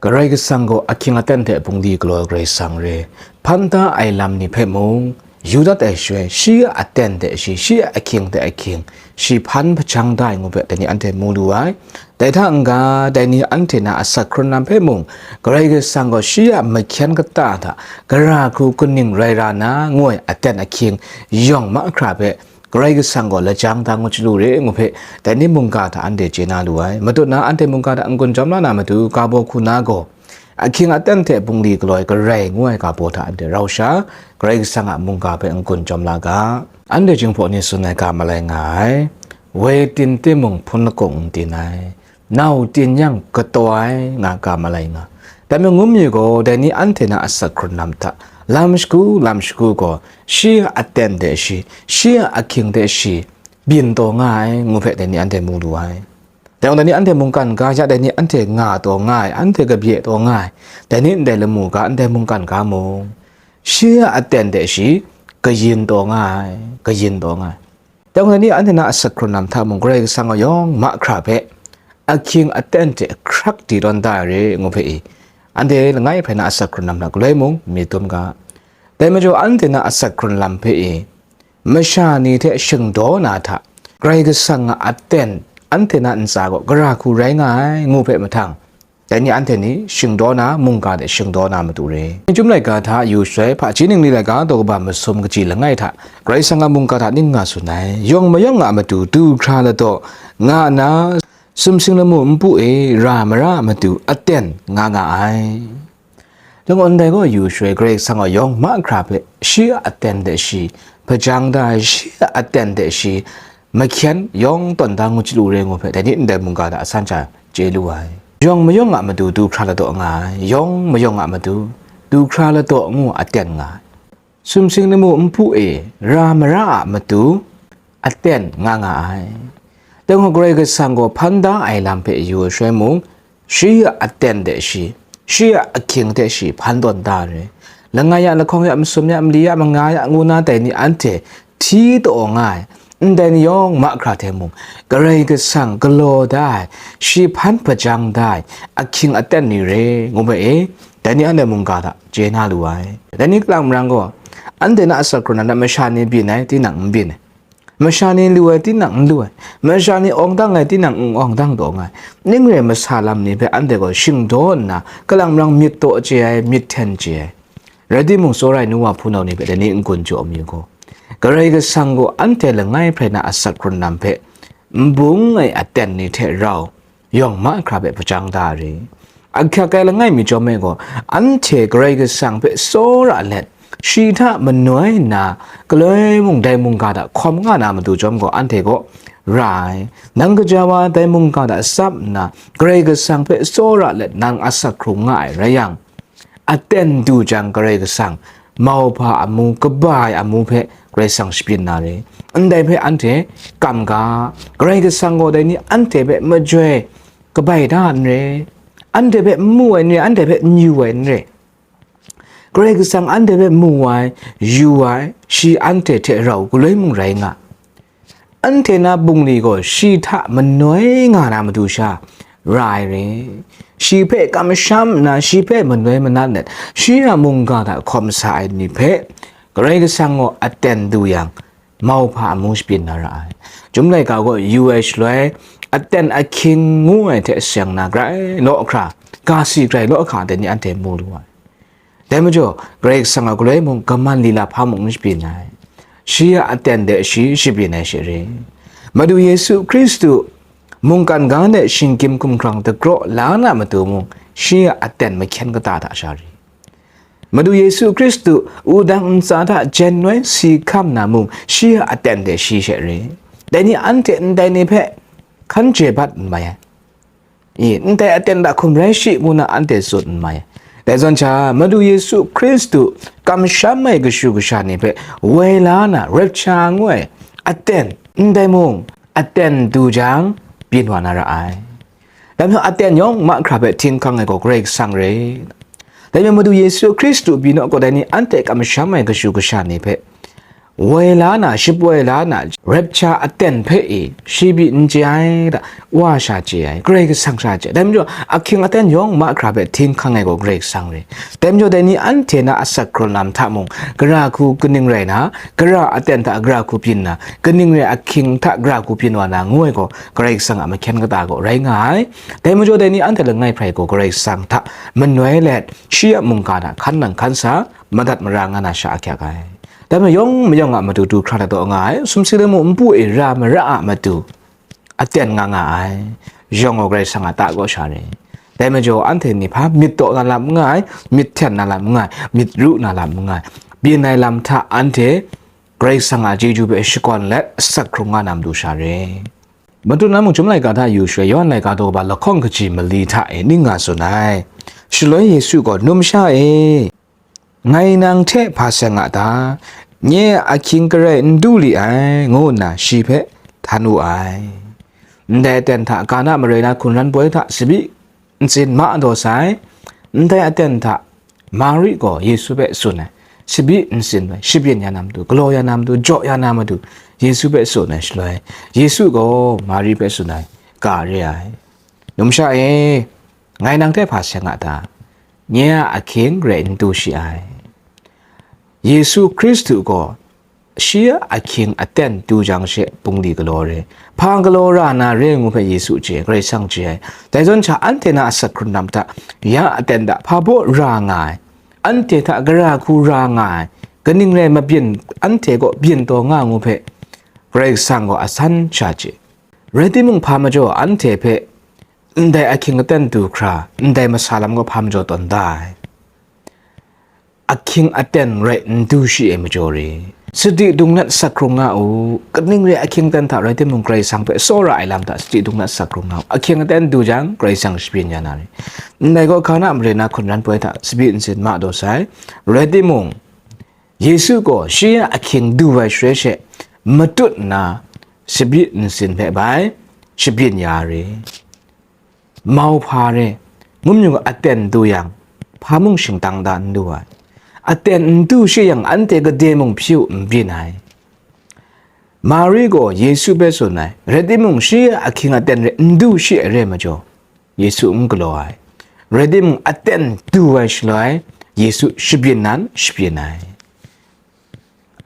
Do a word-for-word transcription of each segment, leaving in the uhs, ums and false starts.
Karai Kasang gaw ahkying aten hte bungli galaw Karai Kasang re, hpan da ai lam ni hpe mung, yu dat ai shaloi, shi a aten hte shi, shi a ahkying hte ahkying, shi hpan hpajang da ai ngu hpe dai ni anhte mu lu ai. Dai hta n-ga, dai ni anhte na asak hkrun lam hpe mung, Karai Kasang gaw shi a mahkyen kata hta gara hku kaning rai ra na, ngu ai aten ahkying yawng mahkra hpe, Karai Kasang gaw lajang da ngu chyalu re ngu hpe, dai ni mungga hta anhte chye na lu ai. Matut na anhte mungga hta n-gun jawm la na matu, ga baw hku na gaw, ahkying aten hte bungli galaw ai Karai ngu ai ga baw hta anhte rau sha, Karai Kasang a mungga hpe n-gun jawm la ga. Anhte Jinghpaw ni tsun ai ga malai nga ai. Woi tin timung, hpun lakung n tin ai. Nau tin yang kataw ai nga ga malai nga. Dai majaw, ngu mi gaw, dai ni anhte na asak hkrun lam hta, lam shagu, lam shagu gaw, shi a aten hte shi, shi a ahkying hte shi, byin taw nga ai, ngu hpe dai ni anhte mu lu ai. Dai gaw, dai ni anhte mungkan ga ya, dai ni anhte nga taw nga ai, anhte kabye taw nga ai, dai ni ndai lamu ga, ndai mungkan ga mung, shi a aten hte shi, kayin taw nga ai, kayin taw nga ai. Dai gaw, dai ni anhte na asak hkrun lam hta mung, Karai Kasang gaw yawng mahkra hpe, ahkying aten hte hkrak di tawn da ai re, ngu hpe i, anhte langai hpe na asak hkrun lam hta galoi mung myit dum ga. Dai majaw, anhte na asak hkrun lam hpe i, masha ni hte shingdaw na hta, Karai Kasang a aten anhte na ntsa gaw gara hku rai nga ai, ngu hpe mahtang, dai ni anhte ni shingdaw na, mungga hte shingdaw na matu re. Chyum laika hta yu shaloi, hpaji ningli laika daw kaba masum kaji langai hta, Karai Kasang a mungga hta ning nga tsun ai, yawng mayawng a matu du hkra ladaw nga nna, sumsing lamu npu e ra mara a matu aten nga nga ai. Dai gaw, ndai gaw yu shaloi, Karai Kasang gaw yawng mahkra hpe shi a aten hte shi, hpajang da ai shi a aten hte shi, mahkyen yawng tawn da ngu chyalu re ngu hpe, dai ni ndai mungga hta asan sha chye lu ai. Yawng mayawng a matu du hkra ladaw nga ai, yawng mayawng a matu du hkra ladaw ngu aten nga ai. Sumsing lamu npu e ra mara a matu aten nga nga ai. Dai gaw, Karai Kasang gaw hpan da ai lam hpe yu ai shaloi mung, shi a aten hte shi, shi a ahkying hte shi hpan tawn da ai re. Langai ya, lahkawng ya, masum ya, mali ya, manga ya, ngu na dai ni anhte hti taw nga ai, ndai ni yawng mahkra hte mung, Karai Kasang galaw da ai, shi hpan hpajang da ai, ahkying aten ni re, ngu hpe e, dai ni anhte mungga hta chye na lu ai. Dai ni kalang marang gaw, anhte na asak hkrun lam hta masha ni byin ai, tinang n byin ai. Masha ni lu ai, tinang n lu ai. Masha ni awng dang ai, tinang n awng dang taw nga ai. Ning re ai masa lam ni hpe anhte gaw shingdaw nna, kalang marang myit taw chye ai, myit hten chye ai. Rai timung, tsawra ai nu wa hpunau ni hpe dai ni n-gun jaw mi u gaw, Karai Kasang gaw anhte langai hpe na asak hkrun lam hpe n bung ai aten ni hte rau, yawng mahkra hpe hpajang da ai re. Ahkyak ai langai mi chyawm e gaw, anhte Karai Kasang hpe tsawra let, shi hta manoi nna, galoi mung dai mungga hta hkawm nga na matu chyawm gaw, anhte gaw ra ai. Nang kaja wa dai mungga hta tsap nna, Karai Kasang hpe tsawra let nang asak hkrung nga ai rai yang, aten du jang, Karai Kasang mauhpa amu, kaba ai amu hpe Karai Kasang shabyin na re. Ndai hpe anhte kam ga, Karai Kasang gaw dai ni anhte hpe majoi kabai da n re, anhte hpe n mu ai n re, anhte hpe n yu ai n re. Karai Kasang anhte hpe mu ai, yu ai, shi anhte hte rau galoi mung rai nga. Anhte na bungli gaw shi hta manoi nga na matu sha ra ai re. Shi hpe kamsham nna, shi hpe manoi manat let, shi a mungga hta hkawm sa ai ni hpe Karai Kasang gaw aten du yang, mauhpa amu shabyin na ra ai. Chyum laika gaw yu ai shaloi, aten ahkying ngu ai hte seng na grai law hkra, ga si grai law hkra dai ni anhte mu lu ai. Dai majaw, Karai Kasang a galoi mung, kaman lila hpa mung n shabyin ai. Shi a aten de shi shabyin ai she re. Madu Yesu Hkristu mungkan ga de shinggyim hkumhkrang dagraw la na matu mung, shi a aten mahkyen kata hta sha ri. Madu Yesu Hkristu wudang ntsa hta jen noi si hkam na mung, shi a aten de shi she re. Dai ni anhte ndai ni hpe hkan je bat n mai ai. I, ndai aten hta hkum rai shi, ngu na anhte tsun n mai. Dai zawn sha, Madu Yesu Hkristu kamsham ai kashu kasha ni hpe woi la na, rapture ngu ai aten, ndai mung, aten du jang, byin wa na ra ai. Dai majaw, aten yawng mahkra hpe htinghkang ai gaw Karai Kasang re. Dai majaw, Madu Yesu Hkristu pyi naw gaw, dai ni anhte kamsham ai kashu kasha ni hpe woi la na, shapoi la na, rapture aten hpe e, shi pyi n chye ai, da, Wa sha chye ai, Karai Kasang sha chye ai. Dai majaw, ahkying aten yawng mahkra hpe htin hkang ai gaw Karai Kasang re. Dai majaw, dai ni anhte na asak hkrun lam hta mung, gara hku kaning rai na, gara aten hta gara hku byin na, kaning rai ahkying hta gara hku byin wa na, ngu ai gaw Karai Kasang a mahkyen kata gaw rai nga ai. Dai majaw, dai ni anhte langai hprai gaw Karai Kasang hta manoi let, shi a mungga hta hkan nang hkan sa, madat mara nga na sha ahkyak ai. Dai majaw, yawng mayawng a matu du hkra dat taw nga ai, sumsing lamu npu e ra mara a matu, aten nga nga ai, yawng gaw Karai Kasang a ta kaw sha re. Dai majaw, anhte ni hpa myit taw na lam n nga ai, myit hten na lam n nga ai, myit ru na lam n nga ai, byin ai lam hta anhte Karai Kasang a chyeju hpe shakawn let asak hkrung nga na matu sha re. Matut na mung chyum laika hta yu shaloi, Yawhan laika daw kaba lahkawng kaji mali hta e ning nga tsun ai. Shaloi Yesu gaw, "Numsha e, ngai nang hte hpa seng a ta? Nye a ahkying garai n du li ai," ngu nna shi hpe htan wu ai. Ndai aten hta Kana maroi na hkunran poi hta tsabyi ntsin ma daw sai. Ndai aten hta Mari gaw Yesu hpe tsun ai, tsabyi ntsin ai, shabyin ya na matu, galaw ya na matu, jaw ya na matu, Yesu hpe tsun ai shaloi, Yesu gaw Mari hpe tsun ai, ga re ai. "Numsha e, ngai nang hte hpa seng a ta? Nye a ahkying garai n du shi ai." Yesu Hkristu gaw shi a ahkying aten du jang she bungli galaw re. Hpa galaw ra na re ngu hpe Yesu chye, Karai Kasang chye ai. Dai zawn sha, anhte na asak hkrun lam hta, ya aten hta hpa baw ra nga ai, anhte hta gara hku ra nga ai, kaning rai mabyin, anhte kaw byin taw nga ngu hpe Karai Kasang gaw asan sha chye. Rai timung, hpa majaw anhte hpe ndai ahkying aten du hkra, ndai masa lam gaw hpa majaw tawn da ai. Ahkying aten rai n du shi ai majaw re. Sadi dung let asak hkrung nga u. Kaning re ahkying aten hta rai timung, Karai Kasang hpe tsawra ai lam hta sadi dung let asak hkrung nga u. Ahkying aten du jang, Karai Kasang shabyin ya na re. Ndai gaw Kana mare na hkunran poi hta tsabyi ntsin ma daw sai. Rai timung, Yesu gaw shi a ahkying du ai shaloi she matut nna, tsabyi ntsin hpe bai shabyin ya re. Mauhpa re, mumyu aten du yang, hpa mung shingtang da n du ai. Aten n du shi yang, anhte gade mung hpyu n byin ai. Mari gaw Yesu hpe tsun ai, rai timung, shi a ahkying aten re n du shi ai re majaw, Yesu n galaw ai. Rai timung, aten du ai shaloi, Yesu shabyin nan shabyin ai.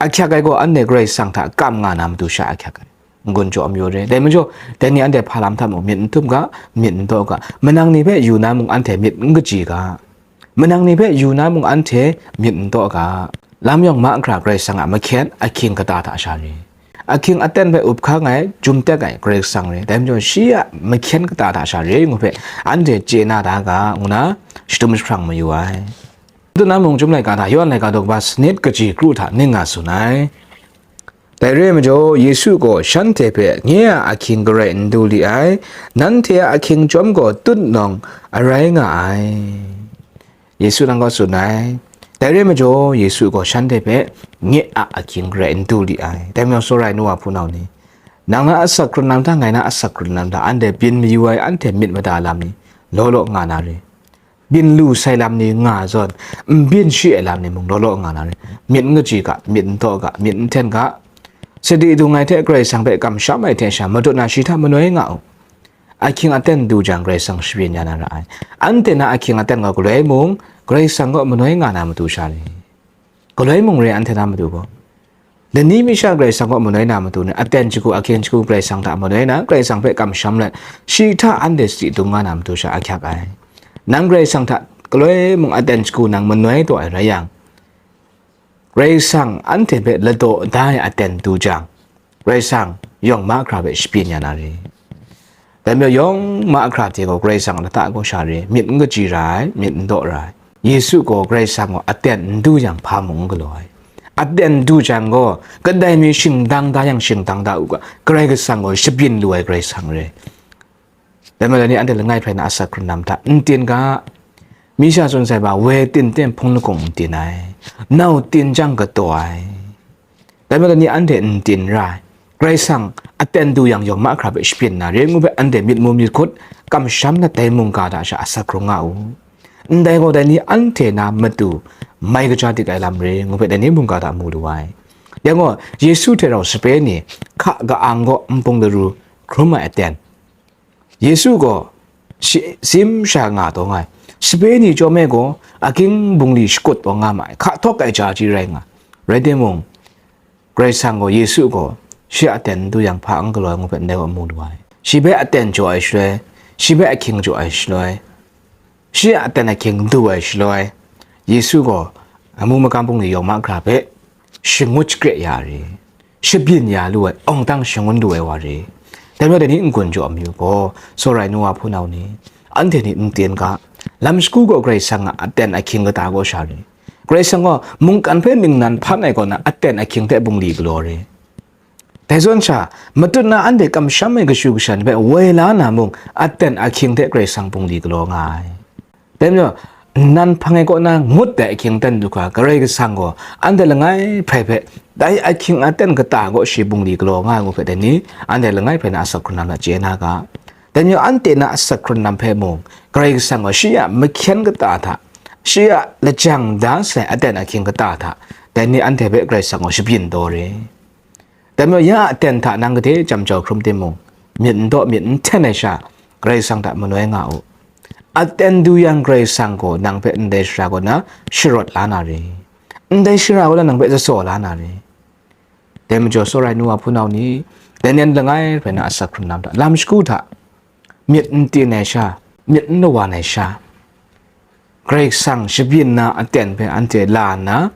Ahkyak ai gaw, anhte Karai Kasang hta kam nga na matu sha ahkyak ai. N-gun jaw amyu re. Dai majaw, dai ni anhte hpa lam hta mung myit n htum ga, myit n taw ga. Manang ni hpe yu na mung, anhte myit n kaji ga. Manang ni hpe yu na mung, anhte myit n taw ga. Lam yawng mahkra Karai Kasang a mahkyen ahkying kata hta sha re. Ahkying aten hpe up hkang ai, jum tek ai Karai Kasang re. Dai majaw, shi a mahkyen kata hta sha re ngu hpe anhte chye na da ga, ngu na shadum jahprang mayu ai. Dun na mung chyum laika hta, Yawhan laika daw kaba sanit kaji kru hta ning nga tsun ai. Dai re ai majaw, Yesu gaw shanhte hpe, "Nye a ahkying garai n du li ai, nanhte a ahkying chyawm gaw tut nawng arai nga ai." Yesu nang gaw tsun ai. Dai re ai majaw, Yesu gaw shanhte hpe, "Nye a ahkying garai n du li ai." Dai majaw, tsawra ai nu wa hpunau ni, nang na asak hkrun lam hta, ngai na asak hkrun lam hta, anhte byin mayu ai, anhte myit mada lam ni, law law nga na re. Byin lu sai lam ni nga zawn, n byin shi ai lam ni mung law law nga na re. Myit n kaji ga, myit n taw ga, myit n hten ga. Sadi dung ai hte Karai Kasang hpe kamsham ai hte sha, madun na shi hta manoi nga u. Ahkying aten du jang, Karai Kasang shabyin ya na ra ai. Anhte na ahkying aten gaw galoi mung, Karai Kasang kaw manoi nga na matu sha ni? Galoi mung re, anhte na matu gaw. Lani mi sha Karai Kasang kaw manoi na matu ni, aten shagu, ahkying shagu Karai Kasang hta manoi na, Karai Kasang hpe kamsham let, shi hta anhte sadi dung nga na matu sha ahkyak ai. Nang Karai Kasang hta galoi mung aten shagu nang manoi taw ai rai yang, Karai Kasang anhte hpe ladaw da ai aten du jang, Karai Kasang yawng mahkra hpe shabyin ya na re. Dai majaw yawng mahkra hte gaw Karai Kasang a lata kaw sha re, myit n kaji ra ai, myit n daw ra ai. Yesu gaw Karai Kasang gaw aten n du yang hpa mung n galaw ai. Aten du jang gaw, kadai mi shingdang da yang shingdang da u ga, Karai Kasang gaw shabyin lu ai Karai Kasang re. Dai majaw ni anhte langai hprai na asak hkrun lam hta n tin ga, mi sha tsun sai ba, woi tin ten hpung lakung n tin ai, nau tin jang kataw ai. Dai majaw ni anhte n tin ra ai. Karai Kasang aten du yang yawng mahkra hpe shabyin na re ngu hpe anhte myit mu myit hkut kamsham na dai mungga hta sha asak hkrung nga u. Ndai gaw dai ni anhte na matu mai kaja dik ai lam re ngu hpe dai ni mungga hta mu lu ai. Yang gaw, Yesu hte rau sape ni hka ka-ang gaw npung laru hkrum ai aten. Yesu gaw shi-, sim sha nga taw nga ai. Sape ni chyawm e gaw, aking bungli shakut taw nga ma ai, hka htawk ai ja ji rai nga. Rai timung, Karai Kasang gaw Yesu gaw shi a aten n du yang hpa n galaw ai ngu hpe ndai wa mu lu ai. Shi hpe aten jaw ai shaloi, shi hpe ahkying jaw ai shaloi, shi a aten ahkying du ai shaloi, Yesu gaw amu makam bungli yawng mahkra hpe shangut shakre ya re, shabyin ya lu ai, awng dang shangun lu ai wa re. Dai majaw dai ni n-gun jaw ai mayu gaw, tsawra ai nu wa hpunau ni, anhte ni n ten ga, lam shagu gaw Karai Kasang a aten ahkying kata kaw sha re. Karai Kasang gaw mungkan hpe ningnan hpan ai kaw na aten ahkying hte bungli galaw re. Dai zawn sha, matut na anhte kamsham ai kashu kasha ni hpe woi la na mung, aten ahkying hte Karai Kasang bungli galaw nga ai. Dai majaw, nnan hpang ai kaw na ngut ai ahkying ten du hkra, Karai Kasang gaw anhte langai hpe hpe dai ahkying aten kata kaw shi bungli galaw nga ai ngu hpe dai ni, anhte langai hpe na asak hkrun lam na chye na ga. Dai majaw, anhte na asak hkrun lam hpe mung, Karai Kasang gaw shi a mahkyen kata hta, shi a lajang da sai aten ahkying kata hta, dai ni anhte hpe Karai Kasang gaw shabyin taw re. Dai majaw, ya a aten hta nang gade jam jau hkrum timung, myit n daw, myit n hten ai sha, Karai Kasang hta manoi nga u. Aten du yang Karai Kasang gaw nang hpe ndai shara kaw na sharawt la na re. Ndai shara kaw na nang hpe zatsaw la na re. Dai majaw, tsawra ai nu wa hpunau ni, dai ni langai hpe na asak hkrun lam hta, lam shagu hta, myit n tin ai sha, myit n lawan ai sha, Karai Kasang shabyin na aten hpe anhte la nna,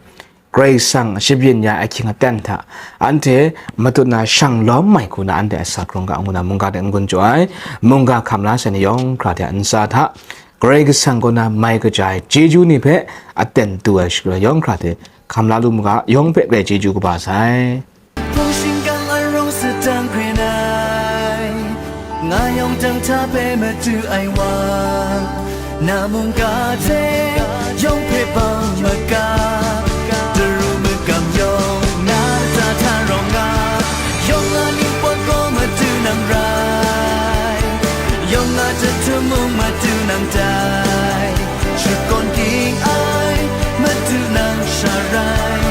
Karai Kasang shabyin ya ahkying aten hta anhte matut na shang lawm mai hku na anhte asak hkrung ga ngu na mungga de n-gun jaw ai, mungga hkam la sai ni yawng hkra hte a ntsa hta, Karai Kasang kaw na mai kaja ai chyeju ni hpe aten du ai shaloi yawng hkra hte hkam la lu mu ga, yawng hpe grai chyeju kaba sai. Hpung shingkang arawng sadang hkren ai, nga yawng dang hta hpe madu ai wa, na mungga hte yawng hpe bang maga, daru magam yawng na lata hta rawng nga, yawng a ning pawt gaw madu nang rai, yawng a jahtum mung madu nang dai. Shakawn ging ai, madu nang sha rai,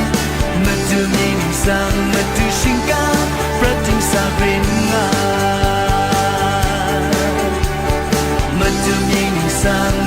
madu mying ningsang, madu shingkang, prat dingsa rin nga. Madu mying ningsang,